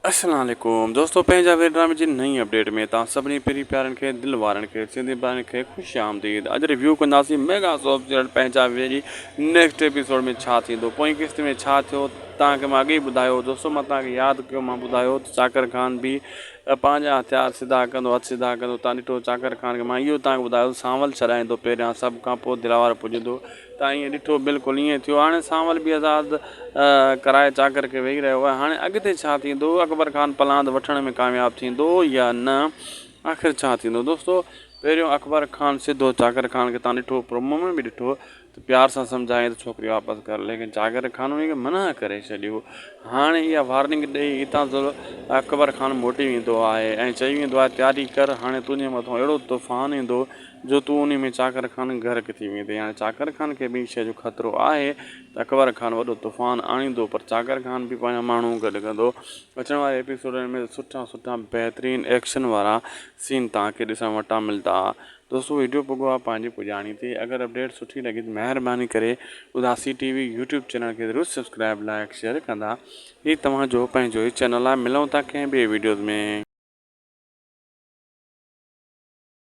السلام عليڪم دوستو پنهنجا وير ڊرامي جي نئين اپڊيٽ ۾ توهان سڀني پرين پيارن کي دل وارن کي سنڌي ڀائرن کي خوش آمديد اڄ ريويو ڪنداسين ميگا سوپ سيريل پنهنجا وير جي نيڪسٽ ايپيسوڊ ۾ ڇا ٿيندو پوئين قسط ۾ ڇا ٿيو توهان کي مان اڳي ئي ٻڌايو دوستو مان توهان کي ياد ڪيو مان ٻڌايو ته چاڪر خان به پنهنجا هٿيار سڌا ڪندو هٿ سڌا ڪندو توهان ڏٺو چاڪر خان کي مان اهو توهان کي ٻڌايو سانول ڇڏائيندو پهريان سڀ کان پوء دلاور پڄندو ته ائين ڏٺو بلڪل ائين ٿيو. هاڻي سانول به آزاد ڪرائي چاڪر کي ويهي رهيو آهي. هاڻي اڳتي ڇا ٿيندو؟ اڪبر خان پلاند وٺڻ ۾ ڪامياب ٿيندو يا نه؟ آخر ڇا ٿيندو؟ دوستو پهريون اڪبر خان سڌو چاڪر خان کي تان ڏٺو پرومو ۾ به ڏٺو ته پيار سان سمجهايائين ته ڇوڪري واپس ڪر ليڪن چاڪر خان ان کي منع ڪري ڇڏيو. هاڻي اها وارننگ ڏئي اتان اڪبر خان موٽي ويندو آهي ۽ چئي ويندو آهي تياري ڪر هاڻي تنهنجي مٿان اهڙو طوفان ايندو جو تون انهي ۾ چاڪر خان غرق ٿي ويندين. هاڻي چاڪر خان کي به ان شيء جو خطرو آهي ته اڪبر خان وڏو طوفان آڻيندو پر چاڪر خان به پنهنجا ماڻهو گڏ ڪندو. اچڻ واري ايپيسوڊن ۾ سٺا سٺا بهترين ايڪشن وارا سين توهان کي ڏسڻ وٽان ملدا. دوستو ويڊيو پڳو آهي پنهنجي پڄاڻي تي اگر اپڊيٽ سٺي لڳي ته مهرباني ڪري اداسي ٽي وي يوٽيوب چينل کي ضرور سبسڪرائب لائڪ شيئر ڪندا. هي توهان جو پنهنجو ئي چينل آهي ملون ٿا ڪنهن ٻئي ويڊيوز ۾.